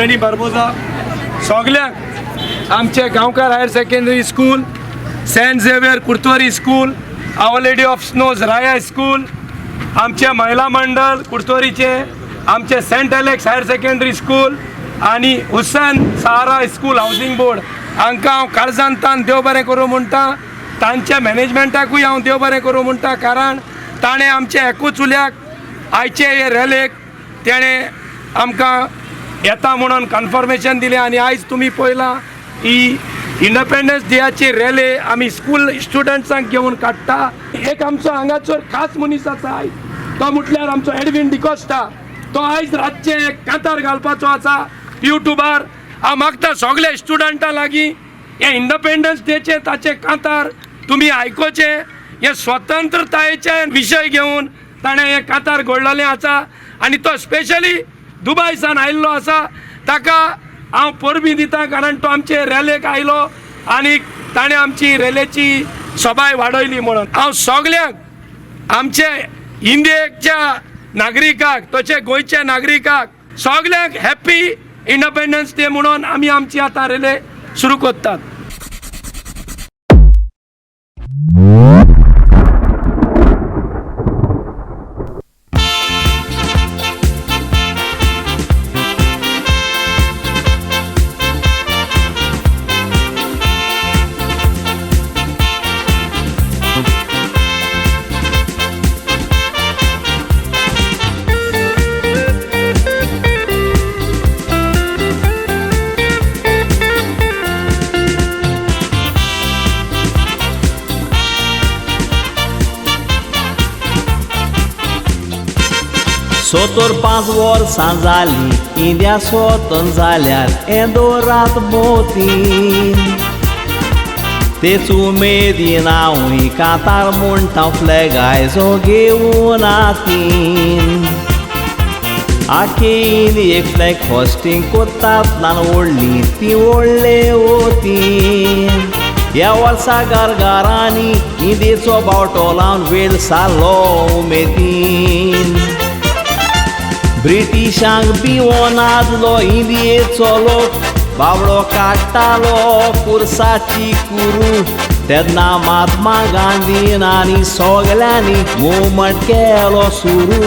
Anthony Barbosa सगल्यांक आमचे Gaonkar higher secondary school, Saint Xavier Curtorim school, Our Lady of Snows Raya school, आमचे महिला मंडळ कुर्तोरीचे, आमचे Saint Alex higher secondary school आनी Hussain Sahara school housing board हांकां हांव काळजांतान देव बरें करूं म्हणटा. तांच्या मॅनेजमेंटाकूय हांव देव बरें करूं म्हणटा, कारण ताणें आमचे एकूच उल्याक आयचे हे रॅलीक तेणें आमकां येता म्हणून कन्फर्मेशन दिलें. आनी आयज तुमी पळयलां ही इंडिपेंडन्स डेयाची रॅली आमी स्कूल स्टुडंट्सांक घेवन काडटा. एक आमचो हांगासर खास मनीस आसा आयज, तो म्हटल्यार आमचो एडवीन डिकोस्टा. तो आयज रातचें एक कांतार घालपाचो आसा युट्यूबार. हांव मागता सगळे स्टुडंटां लागीं हे इंडिपेंडन्स डेचे ताचे कांतार तुमी आयकोचें. हे स्वतंत्रतायेचे विशय घेवन ताणें हें कांतार घडलेलें आसा आनी तो स्पेशली दुबय सान आयिल्लो आसा. ताका हांव परबीं दिता, कारण तो आमचे रॅलीक आयलो आनी ताणें आमची रॅलीची सभाय वाडयली. म्हणून हांव सगल्यांक आमचे इंडियेच्या नागरिकाक तशें गोंयच्या नागरिकाक सगल्यांक हॅप्पी इंडिपेंडन्स डे म्हणून आमी आमची आतां रॅली सुरू करतात. सोतोर 5 वर्सां जालीं इंडिया स्वतंत्र जाल्यार एदोरात मोतीन तेच उमेदीन हांवूय कांतार म्हणटा फ्लॅग आयजो घेवन हातीन. आखे इंडियेक फ्लॅग होस्टींग कोत्तात नान व्हडली ती व्हडले ओतीन. ह्या वर्सा घरघरांनी इंडियेचो बावटो लावन वेळ सारलो उमेदीन. ब्रिटिशांक भिवोन आदलो इंडियेचो लोक बावडो काडटालो कुर्साची कुरू. तेन्ना महात्मा गांधीन आनी सगल्यांनी मुवमेंट केलो सुरू.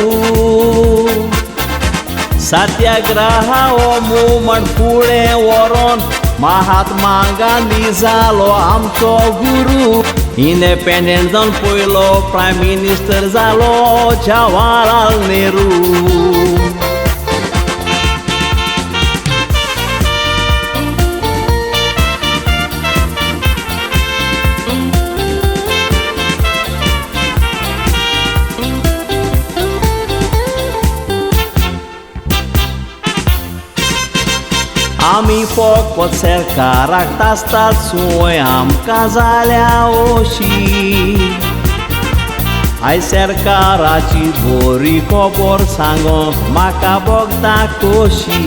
सत्याग्रह हो मुवमेंट फुडें व्हरोन महात्मा गांधी जालो आमचो गुरू. इंडिपेंडंट जावन पयलो प्रायम मिनिस्टर जालो जवाहरलाल नेहरू. आमी फकत सरकाराक तासतात संवय आमकां जाल्या अशी. आयज सरकाराची बरी खबर सांगोंक म्हाका भोगता खोशी.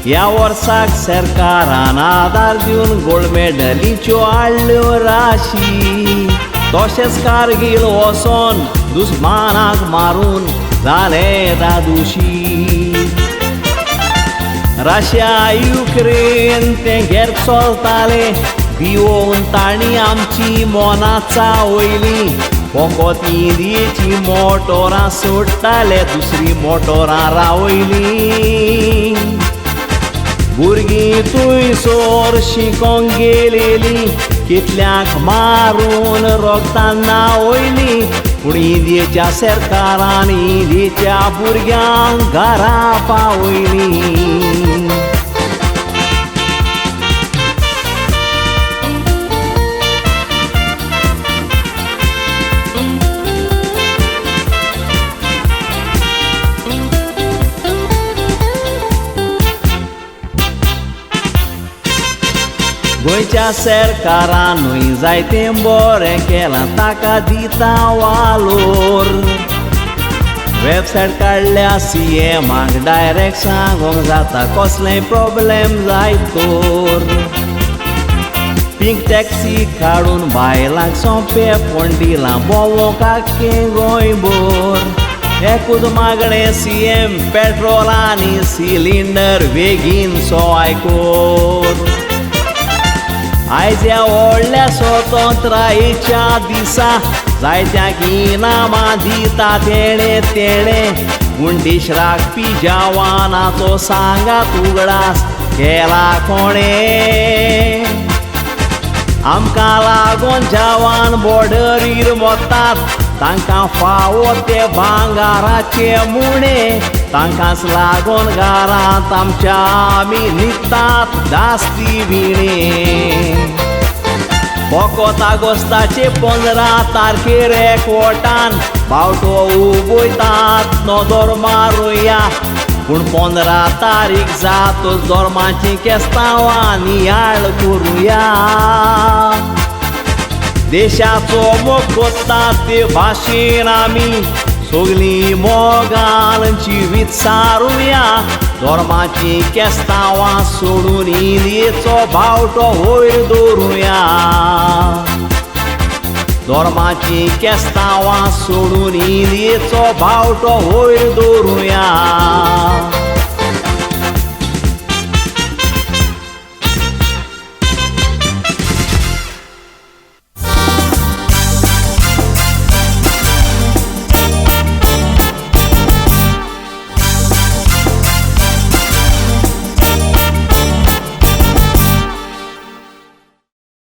ह्या वर्साक सरकारान आदार दिवन गोल्ड मेडलीच्यो हाडल्यो राशी. तशेंच कारगील वचोन दुस्मानाक मारून जाले दादुशी. रशिया युक्रेन तें घेर चलतालें भिवोवन तांणी आमची मनां चावयलीं. फकत इंडियेची मोटोरां सोडटाले दुसरी मोटोरां रावयलीं. भुरगीं थंयसर शिकोंक गेलेलीं कितल्यांक मारून रोगतान न्हांवयलीं. पूण इंडियेच्या सरकारान इंडियेच्या भुरग्यांक घरा पावयलीं. गोंयच्या सरकारानूय जायतें बरें केलां ताका दिता वालोर. वेबसायट काडल्या सीएमाक डायरेक्ट सांगोंक जाता कसलें प्रॉब्लेम जायत तर. पिंक टॅक्सी काडून बायलांक सोंपेपण दिलां भोंवोंक आख्खें गोंयभर. एकूच मागणें सीएम पेट्रोल आनी सिलिंडर बेगीन सोय कोर. आयज ह्या व्हडल्या स्वतंत्रायेच्या दिसा जायत्यांक इनामां दिता तेणें तेणें, पूण देश राखपी जवानाचो सांगात उगडास केला कोणें. आमकां लागून जवान बॉर्डरीर वतात, तांकां फावो ते भांगाराचे मुणे, तांकांच लागून घरांत आमच्या आमी न्हिदतात दास्ती विणे. फकत आगोस्ताचे 15 तारखेर एकवटान बावटो उबयतात नदर मारुया, पूण 15 तारीख जातच धर्माचीं केस्तांवां नियाळ करुया. देशाचो मोग करता ते भाशेन आमी सगलीं मोगान जिवीत सारुया, धर्माचीं केस्तांवां सोडून इंदियेचो बावटो वयर दवरुया. धर्माचीं केस्तांवां सोडून इंदियेचो बावटो वयर दवरुया.